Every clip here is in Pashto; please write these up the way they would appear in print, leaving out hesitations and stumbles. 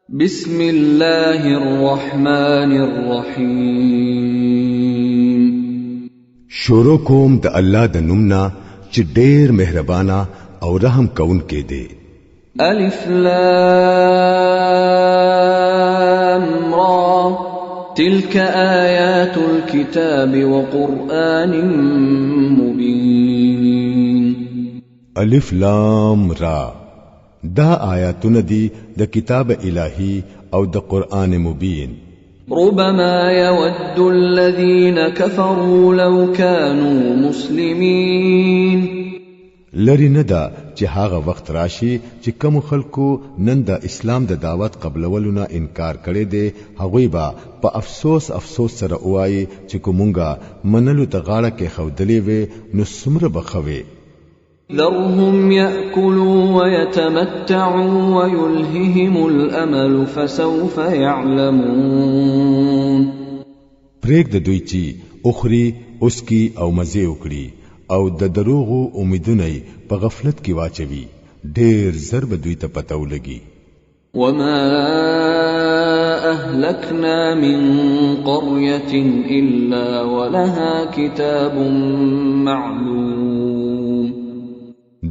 بسم الله الرحمن الرحیم. شروع کوم د الله د نوم نه چې ډیر مهربانه او رحم کوونکی دی. الف لام را تلك آیات الكتاب وقرآن مبین. الف لام را، دا آیاتونه دي د کتاب الهی او د قرآن مبین. ربما يود الذين كفروا لو كانوا مسلمين. لری نه ده چې هغه وخت راشي چې کوم خلکو نن د اسلام د دعوت قبلولو نه انکار کړی دی، هغوی به په افسوس افسوس سره ووایي چې که مونږه منلو ته غاړه کېښودلې وې نو څومره به ښه وې. ذرهم يأكلوا ويتمتعوا ويلههم الأمل فسوف يعلمون. پرېږده دوی چې وخوري، وڅکي او مزې وکړي او د دروغو امیدونه یې په غفلت کې واچوي، ډېر زر به دوی ته پته ولګي. وما أهلكنا من قرية إلا ولها كتاب معلوم.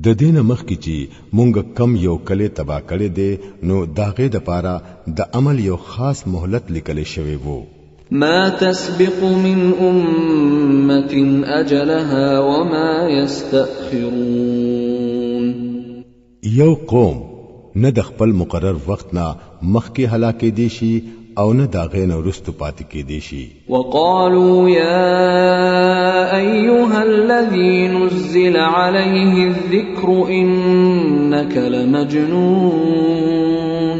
د دې نه مخکې چې مونږ کم یو کلی تباه کړی دی نو د هغې دپاره د عمل یو خاص مهلت لیکلی شوی وو. ما تسبق من أمة أجلها وما يستأخرون. یو قوم نه د خپل مقرر وخت نه مخکې هلاکېدی شي او نه د هغې نه وروستو پاتې کېدی شي. وقالوا يا أيها الذي نزل عليه الذكر إنك لمجنون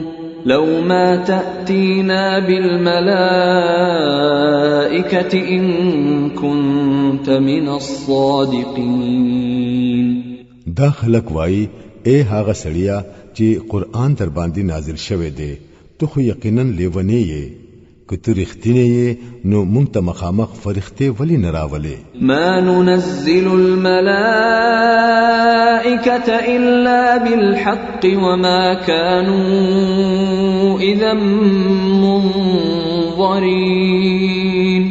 لو ما تأتينا بالملائكة إن كنت من الصادقين. دا خلک وایي ای هغه سړیه چې قرآن در باندې نازل شوی دی، ته خو یقینا لیونی یې، که ته رښتینی یې نو مونږ ته مخامخ فرښتې ولې نه راولې؟ ما ننزل الملائكة إلا بالحق وما كانوا إذا منظرين.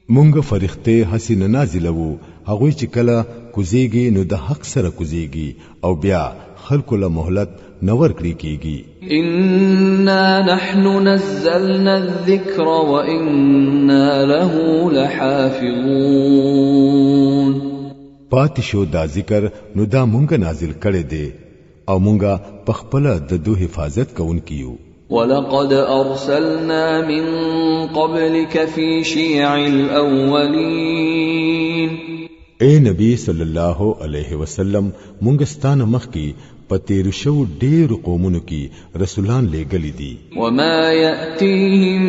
مونږ فرښتې هسې نه نازلوو، هغوی چې کله کوزیږي نو د حق سره کوزیږي او بیا خلکو له مهلت نه ورکړي کیږي. إنا نحن نزلنا الذكر وإنا له لحافظون. پاتې شو دا ذکر نو دا مونږ نازل کړی دی او مونږ په خپله د دوی حفاظت کوونکي یو. ولقد أرسلنا من قبلك في شيع الأولين. اے نبی صلی الله علیه وسلم، مونږ ستانه مخکې په تیرو شوو ډیرو قومونو کې رسولان لیږلي دي. وما يأتيهم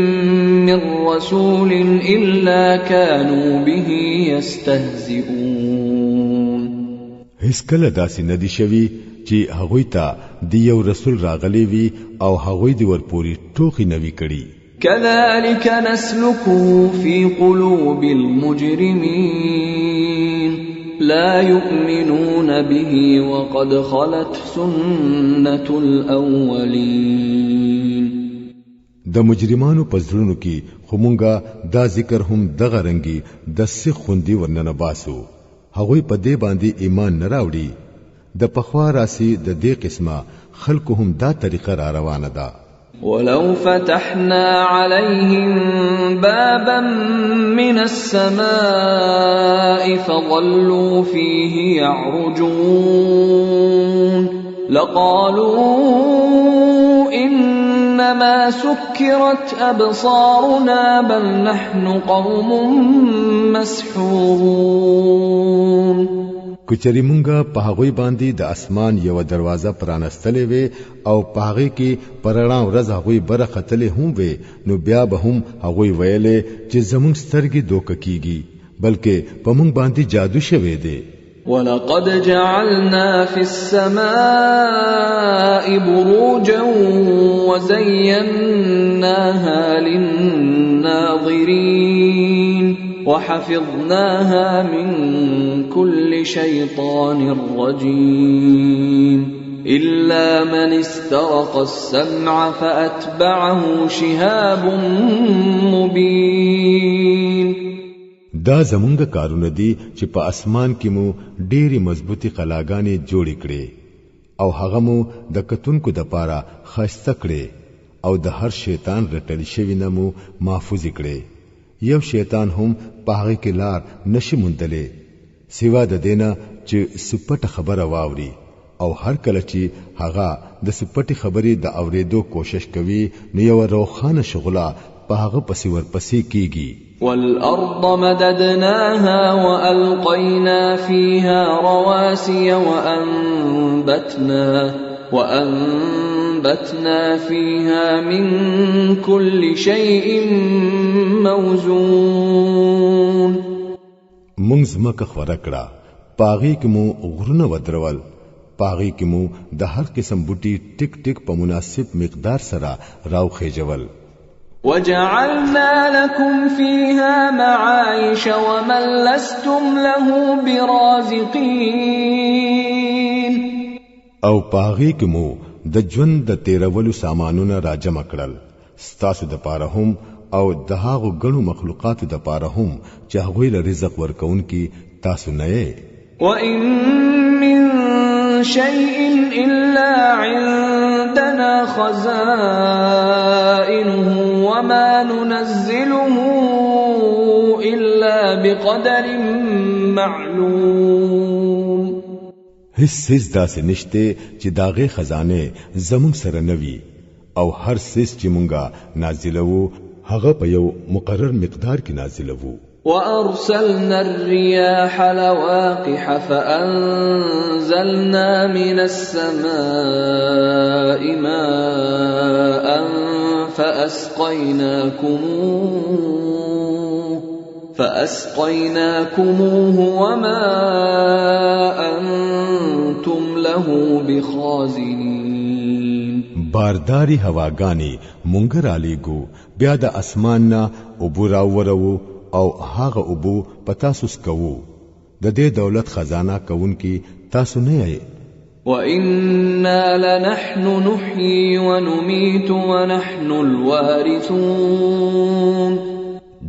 من رسول إلا كانوا به يستهزئون. هیڅکله داسې نه دي شوي چې هغوی ته د یو رسول راغلی وي او هغوی دې ورپورې ټوقې نه وي کړي. كذلك نسلكه في قلوب المجرمين لا يؤمنون به وقد خلت سنة الأولين. د مجرمانو په زړونو کې خو مونږه دا ذکر هم دغه رنګي د سیخ خوندي ورننه باسو، هغوی په دې باندې ایمان نه راوړي. د پخوا راسي د دې قسمه خلکو هم دا طریقه را روانه ده. ولو فتحنا عليهم بابا من السماء فظلوا فيه يعرجون لقالوا إنما سكرت أبصارنا بل نحن قوم مسحورون. کچری مونږه په هغوی باندې د اسمان یوه دروازه پرانستلې وې او په هغې کې په رڼا ورځ هغوی بره ختلې هم وې، نو بیا به هم هغوی ویلې چې زمونږ سترګې دوکه کیږي، بلکې په مونږ باندې جادو شوی دی. ولقد جعلنا في السماء بروجا وزيناها للناظرين وحفظناها من كل شيطان رجيم. إلا من استرق السمع فأتبعه شهاب مبين. دا زمونږ کارونه دي چې په اسمان کې مو ډېری مضبوطی قلاګانې جوړې کړې او هغه مو د کتونکو د پاره خسته کړې او د هر شیطان رټل شوی نه مو محفوظ کړې. یو شیطان هم په هغه کې لار نشي موندلی سوا د دینه چې سپټه خبره واوري، او هر کله چې هغه د سپټې خبرې د اوریدو کوشش کوي نو یو روښانه شغله په هغه پسې ورپسې کیږي. والأرض مددناها وألقينا فيها رواسي وأنبتنا فيها من كل شيء موزون. مونږ ځمکه خوره کړه، پاغې کې مو غرونه ودرول، پاغې کې مو د هر قسم بوټي ټیک ټیک په مناسب مقدار سره راوخېجول. وجعلنا لكم فيها معايش ومن لستم له برازقين. او پاغې کې مو د ژوند د تیرولو سامانونه راجمع کړل، ستاسو د پاره هم او د هغو ګڼو مخلوقاتو د پاره هم چې هغوی له رزق ورکوونکي تاسو نه یې. وإن من شيء إلا عندنا خزائنه وما ننزله إلا بقدر معلوم. هیڅ څیز داسې نشته چې د هغې خزانه زموږ سره نه وي، او هر څیز چې مونږه نازلوو هغه په یو مقرر مقدار کې نازلوو. وأرسلنا الرياح لواقح فأنزلنا من السماء ماء فأسقيناكموه وما أنتم له بخازنين. بارداري هواګانې مونږ را لیږو، بیا د اسمان نه اوبه راووروو او هغه اوبو په تاسو څکوو. د دې دولت خزانه کوونکي تاسو نه یئ. وَإِنَّا لَنَحْنُ نُحْيِي وَنُمِيتُ وَنَحْنُ الْوَارِثُونَ.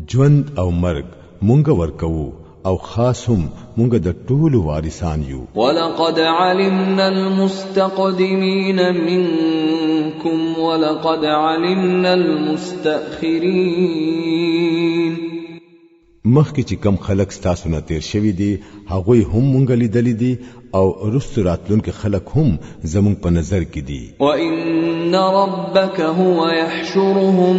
ژوند او مرګ مونږ ورکوو او خاص هم مونږ د ټولو وارثان یو. وَلَقَدْ عَلِمْنَا الْمُسْتَقْدِمِينَ مِنكُمْ وَلَقَدْ عَلِمْنَا الْمُسْتَأْخِرِينَ. مخکې چې کم خلک ستاسو نه تیر شوي دي هغوی هم مونږ لیدلي دي، او وروسته راتلونکي خلک هم زمونږ په نظر کې دي. وَإِنَّ رَبَّكَ هُوَ يَحْشُرُهُمْ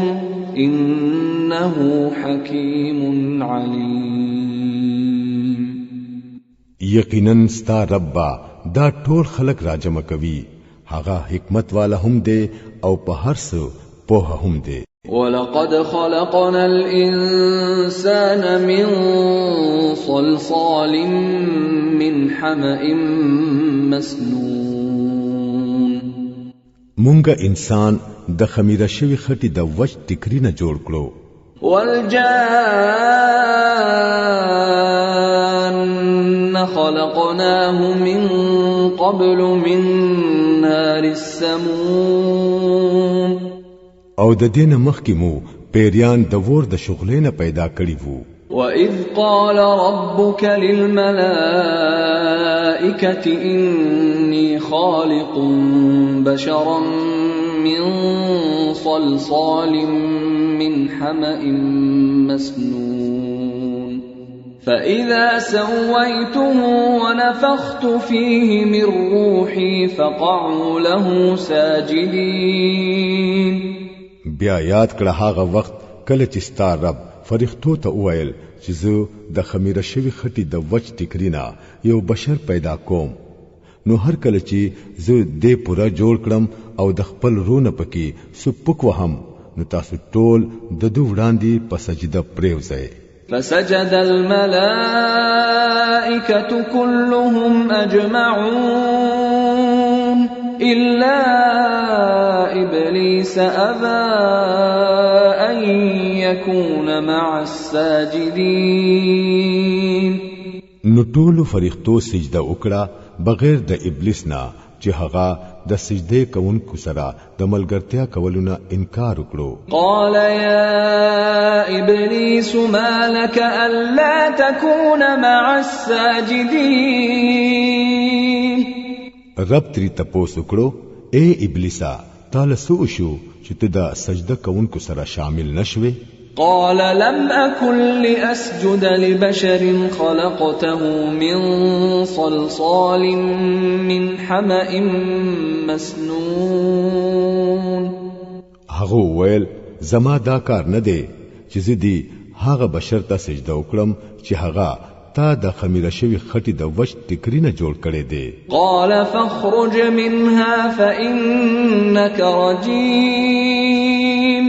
إِنَّهُ حَكِيمٌ عَلِيمٌ. یقینا ستا رب به دا ټول خلک راجمع کوي، هغه حکمت والا هم دی او په هر څه پوهه هم دی. وَلَقَدْ خَلَقْنَا الْإِنسَانَ مِنْ صَلْصَالٍ مِنْ حَمَإٍ مَسْنُونٍ. مونږه انسان د خمیره شوی خټې د وچ ټیکري نه جوړ کړو. وَالْجَانَّ خَلَقْنَاهُ مِنْ قَبْلُ مِنْ نَارِ السَّمُومِ. او د دې نه مخکې مو پیریان د ور د شغلې نه پیدا کړي وو. وَإِذْ قَالَ رَبُّكَ لِلْمَلَائِكَةِ إِنِّي خَالِقٌ بَشَرًا مِنْ صَلْصَالٍ مِنْ حَمَإٍ مَسْنُونٍ فَإِذَا سَوَّيْتُهُ وَنَفَخْتُ فِيهِ مِنْ رُوحِي فَقَعُوا لَهُ سَاجِدِينَ. بیا یاد کړه هغه وخت کله چې ستا رب فرښتو ته وویل چې زه د خمیره شوي خټې د وچ ټیکري نه یو بشر پیدا کوم، نو هر کله چې زه دې پوره جوړ کړم او د خپل روح نه پکې سپک وهم، نو تاسو ټول د ده وړاندې په سجده پرېوځئ. فسجد الملائكة كلهم أجمعون إلا إبليس أبى أن يكون مع الساجدين. نو ټولو فرښتو سجده وکړه بغیر د ابلیس نه چې هغه د سجدې کوونکو سره د ملګرتیا کولو نه انکار وکړو. قال يا ابليس ما لك الا تكون مع الساجدين. رب تری تپوس وکړو، اے ابلیسا، تاله څه وشو چې ته د سجده کوونکو سره شامل نشوې؟ قال لم أكن لأسجد لبشر خلقته من صلصال من حمأ مسنون. هغه ویل، زما دا کار نه دی چې زه دی هغه بشر ته سجده وکړم چې هغه تا د خمیره شوی خټې د وچ ټکري نه جوړ کړی دی. قال فاخرج منها فإنك رجيم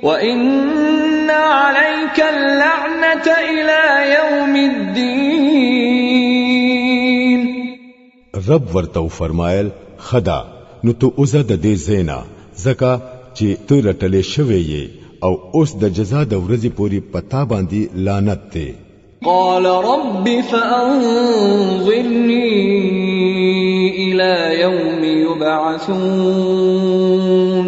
وإن عليك اللعنة إلى يوم الدين. رب ورته وفرمایل، خدا نو ته اوزه د دې زینا، ځکه چې ته رټلې شوی یې او اوس د جزا د ورځې پورې پتا باندې لعنت دی. قال رب فأنظرني إلى يوم يبعثون.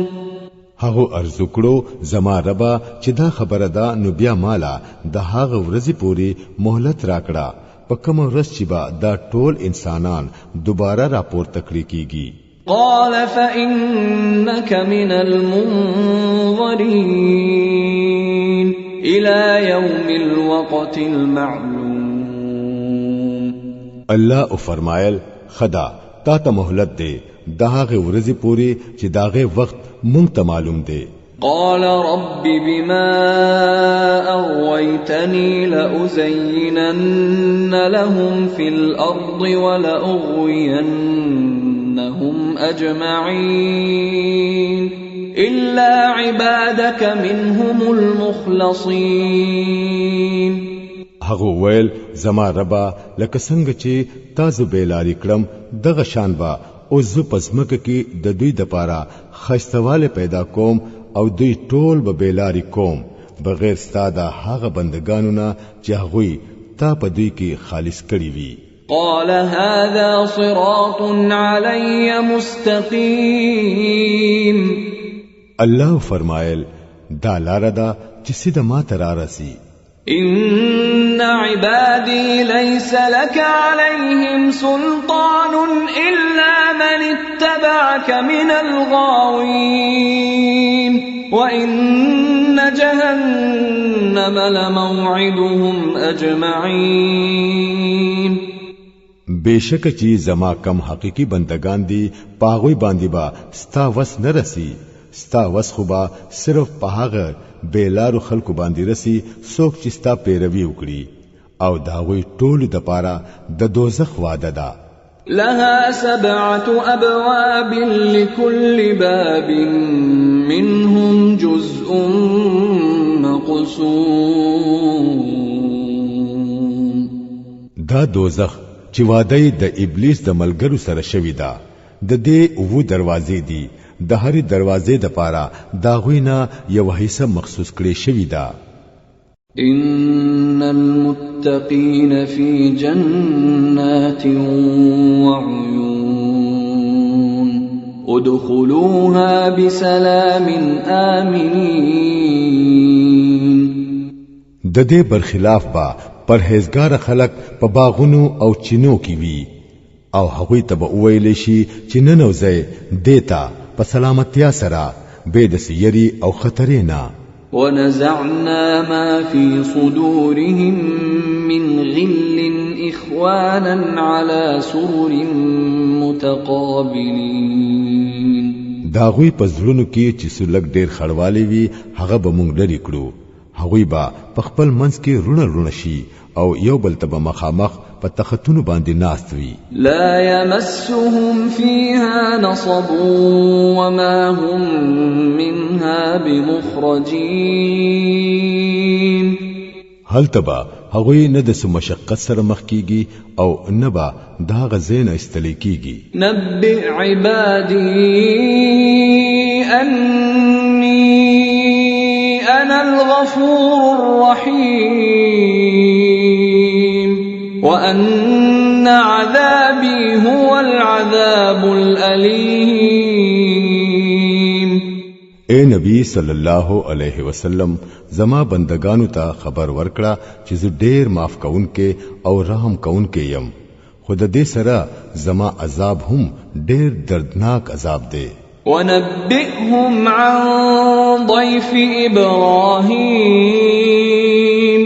هغه عرض وکړو، زما ربا، چې دا خبره ده نو بیا مالا د هغه ورځې پورې مهلت راکړه په کومه ورځ چې به دا ټول انسانان دوباره راپورته کړی کیږي. قال فإنك من المنظرين إلى يوم الوقت المعلوم. الله او فرمایل، خدا تا ته مهلت دی د هغه ورځې پورې چې داغه وخت مونږ ته معلوم دی. قال رب بما أغويتني لأزينن لهم في الأرض ولأغوينهم أجمعين إلا عبادك منهم المخلصين. هغه ویل، زما ربا، لکه څنګه چې تاسو بیلاری کړم دغه شان به او زه په ځمکه کې د دوی دپاره ښایستهوالی پیدا کوم او دوی ټول به بیلاری کوم بغیر ستا د هغه بندګانو نه چې هغوی تا په دوی کې خالص کړي وي. قال هذا صراط علي مستقيم. الله فرمایل، دا لاره ده چې سیده ما ته رارسي. إن عبادي ليس لك عليهم سلطان إلا من اتبعك من الغاوين وإن جهنم لموعدهم أجمعين. بشک چې زما کم حقیقي بندگان دي پاغوی باندې با ستا وس نه رسی، ستا وس خو به صرف په هغه بېلارو خلکو باندې رسی څوک چې ستا پیروي وکړي، او د هغوی ټولو دپاره د دوزخ وعده ده. لها 7 أبواب لكل باب منهم جزء مقسوم. دا دوزخ چې وعده یې د ابلیس د ملګرو سره شوې ده، د دې 7 دروازې دي، د هرې دروازې د پاره د هغوی نه یوه حصه مخصوص کړې شوې ده. إن المتقين في جنات وعيون ادخلوها بسلام آمنين. د دې برخلاف به پرهیزګار خلک په باغونو او چینو کې وي، او هغوی ته به وویل شي چې ننوځئ دې ته په سلامتیا سره بې د سیري او خطرې نه. ونزعنا ما في صدورهم من غل إخوانا على سرر متقابلين. د هغوی په زړونو کې چې څه لږ ډېر خړوالی وي هغه به موږ لرې کړو، هغوی به په خپل منځ کې رونه رونه شي او یو بل ته به مخامخ په تختونو باندې ناست وي. لا يمسهم فيها نصب وما هم منها بمخرجين. هلته به هغوی نه د څه مشقت سره مخ کیږي او نه به د هغه ځای نه ایستلی کیږي. نبئ عبادي أني أنا الغفور الرحيم وأن عذابي هو العذاب الأليم. اے نبی صلی الله علیه وسلم، زما بندگانو ته خبر ورکړه چې زه ډیر معاف کوونکې او رحم کوونکې یم، خو د دې سره زما عذاب هم ډیر دردناک عذاب دی. ونبئهم عن ضيف إبراهيم.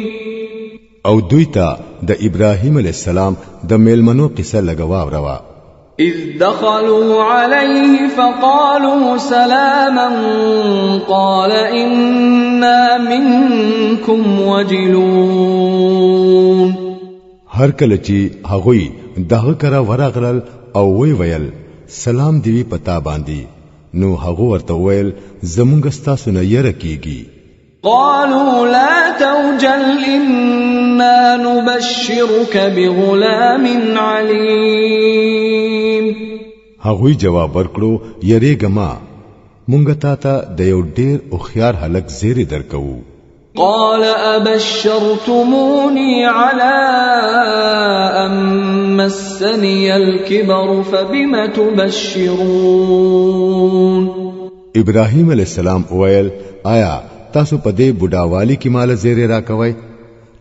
او دوی ته د ابراهیم علی السلام د میلمنو قصه لګواوروا. إذ دخلوا عليه فقالوا سلاما قال إنا منكم وجلون. هر کله چې هغوی دغه کره ورغلل او وی ویل سلام دی وي پتا باندې، نو هغه ورته ویل زمونږ ستاسو نه یره کیږي. قالوا لا توجل إنا نبشرك بغلام عليم. هغوی جواب ورکړو یریږه ما، مونږ تا ته د یو ډیر هوښیار هلک زیری درکوو. قال أبشرتموني على أن مسني الكبر فبم تبشرون. ابراهیم علیه السلام وویل آیا تاسو په دې بوډاوالي کې مال زیری راکوئ؟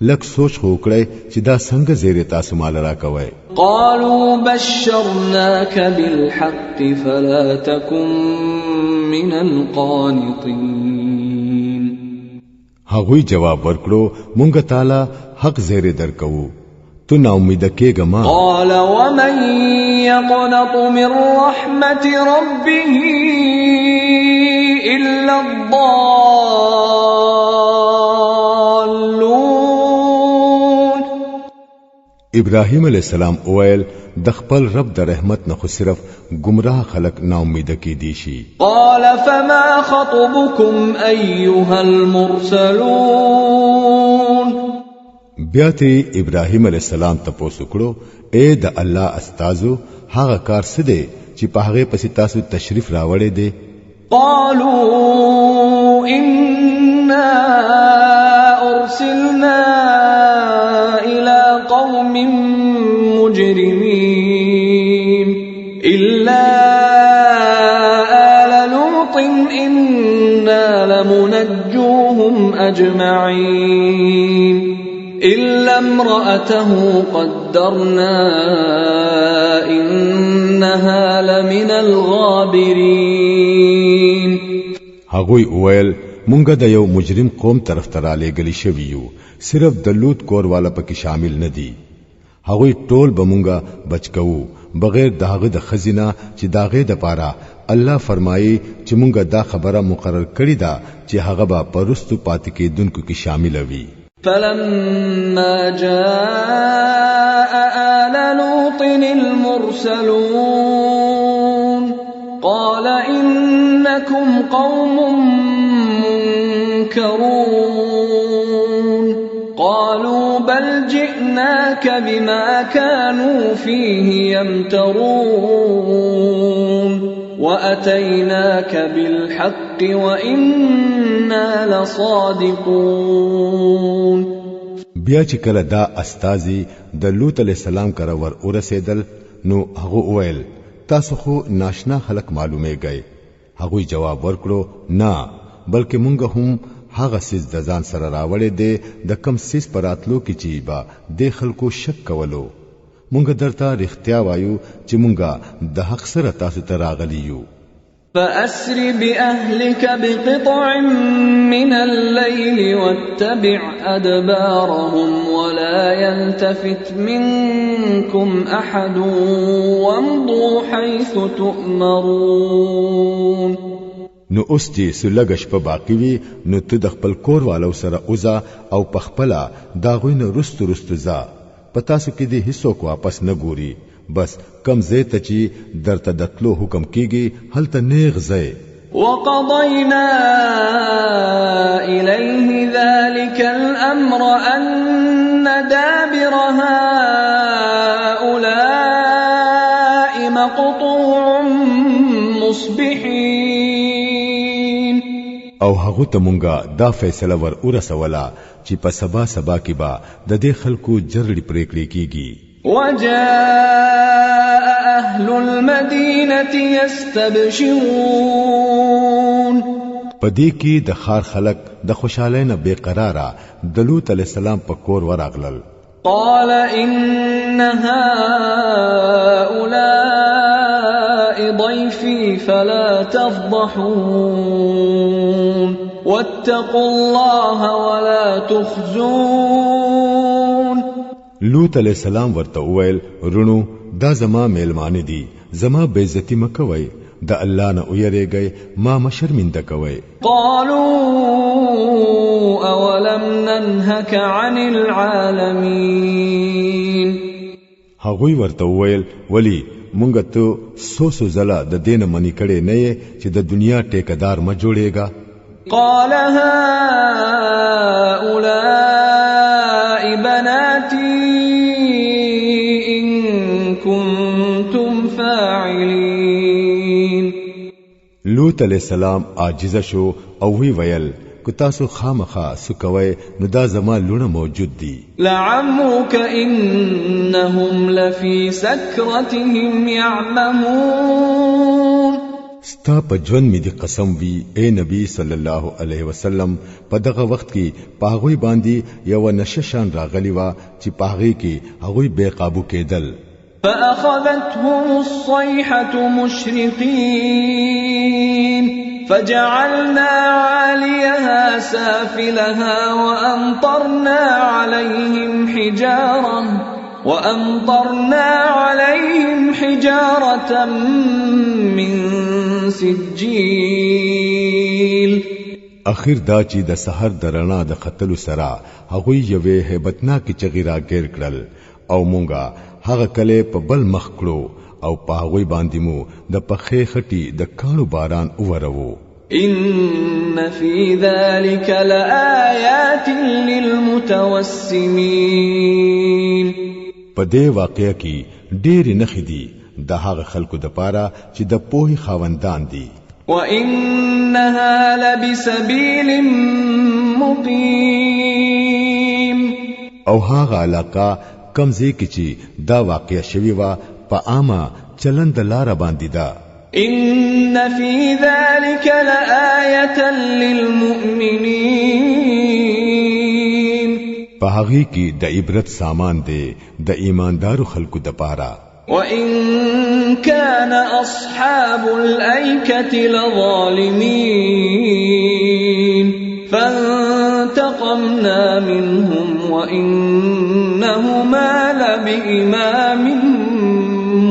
لک سوچ خو وکړئ چې دا څنګه زیری تاسو مال راکوئ. قالوا بشرناك بالحق فلا تكن من القانطين. هغوی جواب ورکړو مونږ تعالی حق زیری درکوو، تو نا امید کېږه ما. قال ومن يقنط من رحمة ربه إلا الضالون. ابراهیم علیه السلام وویل د خپل رب د رحمت نه خو صرف گمراه خلک نا امید کیدی شي. قال فما خطبكم أيها المرسلون. بیا ترې ابراهیم علیه السلام تپوس وکړو اے د الله استازو، هغه کار څه دی چې په هغې پسې تاسو تشریف راوړی دی؟ قالوا إنا أرسلنا إلى قوم مجرمين إلا آل لوط إنا لمنجوهم أجمعين إلا امرأته قدرنا إنها لمن الغابرين. هغوی وویل مونږ د یو مجرم قوم طرف ته رالېږلي شوي یو، صرف د لوط کور والا پکې شامل نه دي. هغوی ټول به مونږه بچ کوو بغیر د هغه د ښځې نه چې د هغې دپاره الله فرمایي چې مونږه دا خبره مقرر کړې ده چې هغه به په وروستو پاتې کېدونکو کې شامله وي. فلما جاء آل لوط المرسلون قال إنكم قوم منكرون قالوا بل جئناك بما كانوا فيه يمترون وأتيناك بالحق وإنا لصادقون. بیا چې کله دا استازي د لوط علیه السلام کره ور ورسېدل نو هغه وویل تاسو خو ناشنا خلک معلومیږئ. هغوی جواب ورکړو نه، بلکې مونږ هم هغه څیز د ځان سره راوړی دی د کم څیز په راتلو کې چې به دې خلکو شک کولو. مونږ درته رښتیا وایو چې مونږ د حق سره تاسو ته راغلي یو. فأسر بأهلك بقطع من الليل واتبع أدبارهم ولا يلتفت منكم أحد وامضوا حيث تؤمرون. نو اوس چې څه لږه شپه باقي وي نو ته د خپل کور والو سره وځه او په خپله د هغوی نه وروستو وروستو ځه، په تاسو کې دې هیڅوک واپس نه ګوري، بس کم ځای ته چې درته د تلو حکم کیږي هلته نیغ ځئ. وقضينا إليه ذلك الأمر أن دابر هؤلاء مقطوع مصبحين. او هغه ته مونږه دا فیصله ور ورسوله چې په سبا سبا کې به د دې خلکو جرړې پرېکړې کیږي. وجاء اهل المدينه يستبشرون. پدې کې د خار خلک د خوشحالۍ نه بے قراره د لوط علی السلام په کور وراغلل. قال ان هؤلاء ضيفي فلا تفضحون واتقوا الله ولا تخزون. لوط علی السلام ورته وویل، رونو دا زما میلمانه دي، زما بېعزتي مکوئ، د الله نه ویریږئ، ما مشرمنده کوئ. قالوا اولم ننهك عن العالمين. هغوی ورته وویل، ولی مونږ ته څو څو ځله د دینه منی کړي نه یې چې د دنیا ټیکدار ما جوړېږه؟ قال هؤلاء بناتي إن كنتم فاعلين. لوط علیہ السلام عاجز شو او وی ویل، که تاسو خامخا څه کوئ نو دا زما لونه موجود دي. لعمرك إنهم لفي سكرتهم يعمهون. ستا په ژوند مې دي قسم وي اے نبی صلی الله علیه وسلم، په دغه وخت کې په هغوی باندې یوه نشه شان راغلی وه چې په هغې کې هغوی بې قابو کېدل. فأخذتهم الصيحة مشرقين فجعلنا عاليها سافلها وأمطرنا عليهم حجارة من سجيل. اخر دا چې د سحر د رڼا د ختلو سره هغوی یوې هیبتناکې چغې راګیر کړل او مونږه هغه کلی په بل مخ کړو او په هغوی باندې مو د پخې خټي د کاڼو باران وورو. إن في ذلك لآيات للمتوسمين. په دې واقعه کې ډېرې نښې دي د هغه خلکو د پاره چې د پوهې خاوندان دي. وإنها لبسبيل مقيم. او هغه علاقه کوم ځای کې چې دا واقعه شوې وه په عامه چلند لاره باندې ده. إن في ذلك لآية للمؤمنين. په هغې کې د عبرت سامان دی د ایماندارو خلکو د پاره. وإن كان أصحاب الأيكة لظالمين فانتقمنا منهم وإنهما لبإمام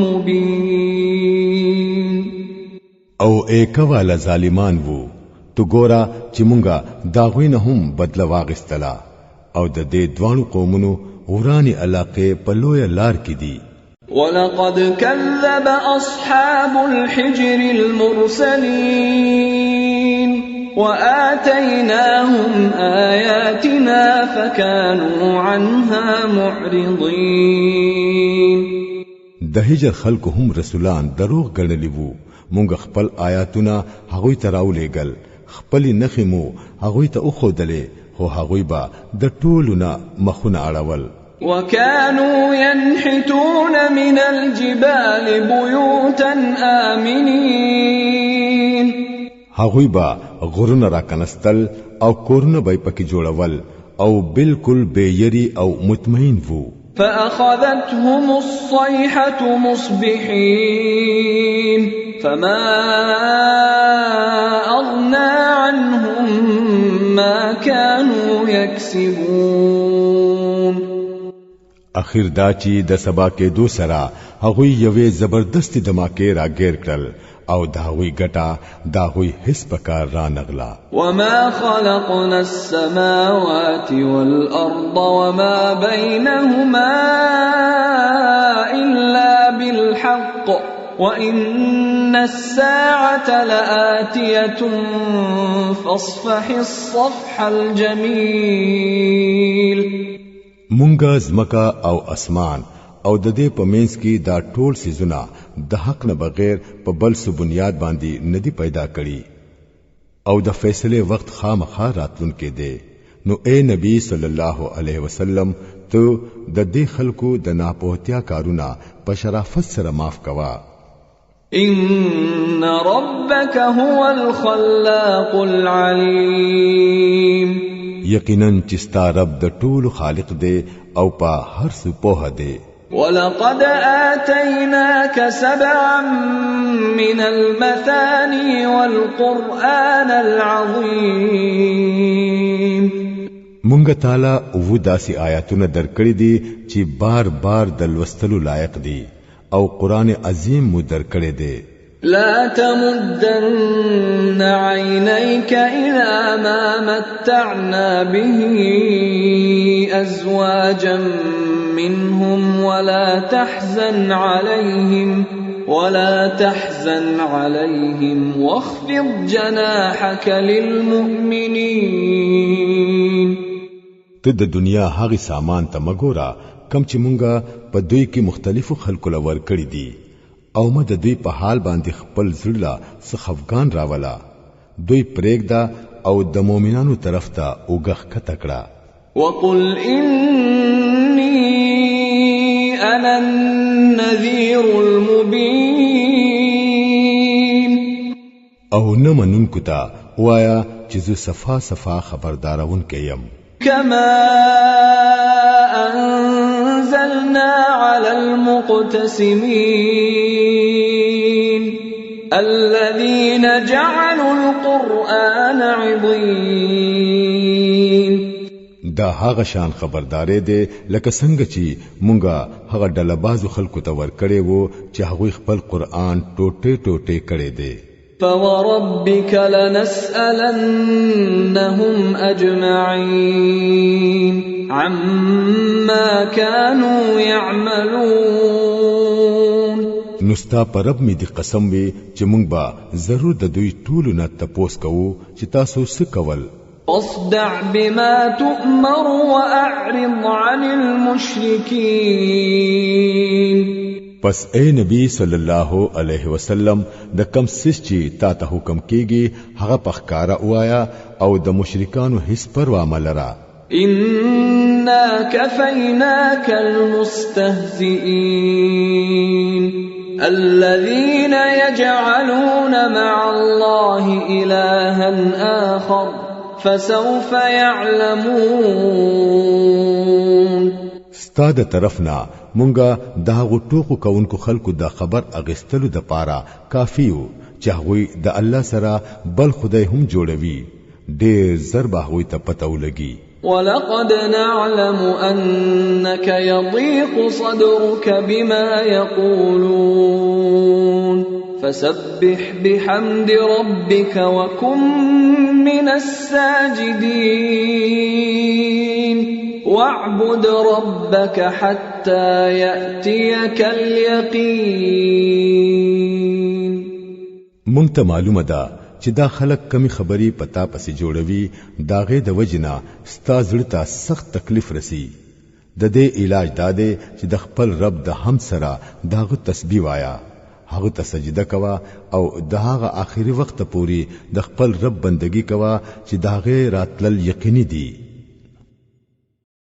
مبين. او ایکه والا ظالمان وو، تو ګوره چې مونږه د هغوی نه هم بدله واغستله او د دې دواړو قومونو ورانې علاقې په لویه لار کې دي. ولقد كذب أصحاب الحجر المرسلين وآتيناهم آياتنا فكانوا عنها معرضين. د هجر خلکو هم رسولان دروغ ګڼلي وو، مونږ خپل آیاتونه هغوی ته راولېږل، خپلې نښې مو هغوی ته وښودلې، خو هغوی به د ټولو نه مخونه اړول. وكانوا ينحتون من الجبال بيوتا آمنين. هغوی به غرونه راکنستل او کورونه به یې پکې جوړول او بالکل بې یري او مطمئن وو. فأخذتهم الصيحة مصبحين فما أغنى عنهم ما كانوا يكسبون. اخر دا چې د سبا کېدو سره هغوی یوې زبردستې دماکې راګیر کړل او د هغوی ګټه د هغوی هیڅ په کار رانغله. وما خلقنا السماوات والأرض وما بينهما إلا بالحق وإن الساعة لآتية فاصفح الصفح الجميل. مونږه ځمکه او اسمان او د دې په منځ کې دا ټول سیزونه د حق نه بغیر په بل څه بنیاد باندې نه دي پیدا کړي، او د فیصلې وخت خامخا راتلونکی دی. نو اے نبی صلی الله علیه وسلم، ته د دې خلکو د ناپوهتیا کارونه په شرافت سره معاف کوا. ان ربك هو الخلاق العليم. یقینا چې ستا رب د ټولو خالق دی او په هر څه پوهه دی. ولقد آتيناك سبعا من المثاني والقرآن العظيم. مونږ تعالی وو داسې آیاتونه درکړي دي چې بار بار د لوستلو لایق دي، او قرآن عظیم مو درکړی دی. لا تمدن عينيك إلى ما متعنا به أزواجا منهم ولا تحزن عليهم ولا تحزن عليهم واخفض جناحك للمؤمنين. ته د دنیا هغه سامان ته مګوره کم چې مونږه په دوی کې مختلفو خلکو له ورکړي دي، او مه د دوی په حال باندې خپل زړه له څه خفګان راوله. دوی پرېږده او د مؤمنانو طرف ته اوږه ښکته کړه. وقل إني أنا النذير المبين. او نه منونکو ته وایا چې زه صفا صفا خبردارونکی یم. كما أنزلنا على المقتسمين الذين جعلوا القرآن عضين. دا هغه شان خبردارې دی لکه څنګه چې مونږه هغه ډله بازو خلکو ته ورکړی وو چې هغوی خپل قرآن ټوټه ټوټه کړی دی. فوربك لنسألنهم أجمعين عما كانوا يعملون. نو ستا په رب مې دې قسم وي چې مونږ به ضرور د دوی ټولو نه تپوس کوو چې تاسو څه کول. فاصدع بما تؤمر وأعرض عن المشركين. پس اے نبی صلی الله علیه وسلم، د کم سیس چې تا ته حکم کیږي هغه په ښکاره وایا او د مشرکانو هیڅ پروا مه لره. إنا كفيناك المستهزئين الذين يجعلون مع الله إلها آخر فسوف يعلمون. ستا د طرف نه مونږه د هغو ټوکو کوونکو خلکو د خبر اغستلو د پاره کافي یو چې هغوی د الله سره بل خدای هم جوړوي. ډېر زر به هغوی ته پته ولګي. ولقد نعلم أنك يضيق صدرك بما يقولون فسبح بحمد ربك وكن من الساجدين واعبد ربك حتى يأتيك اليقين. مونږ ته معلومه ده چې دا خلک کمی خبرې پتا پسې جوړوي، داغه د وجنه ستا زړه ته سخت تکلیف رسی. د دې علاج دا دی چې د خپل رب د هم سره داغه تسبیح وایا، هغه ته سجده کوه او د هغه آخري وخت پوري د خپل رب بندگی کوه چې داغه راتلل یقیني دي.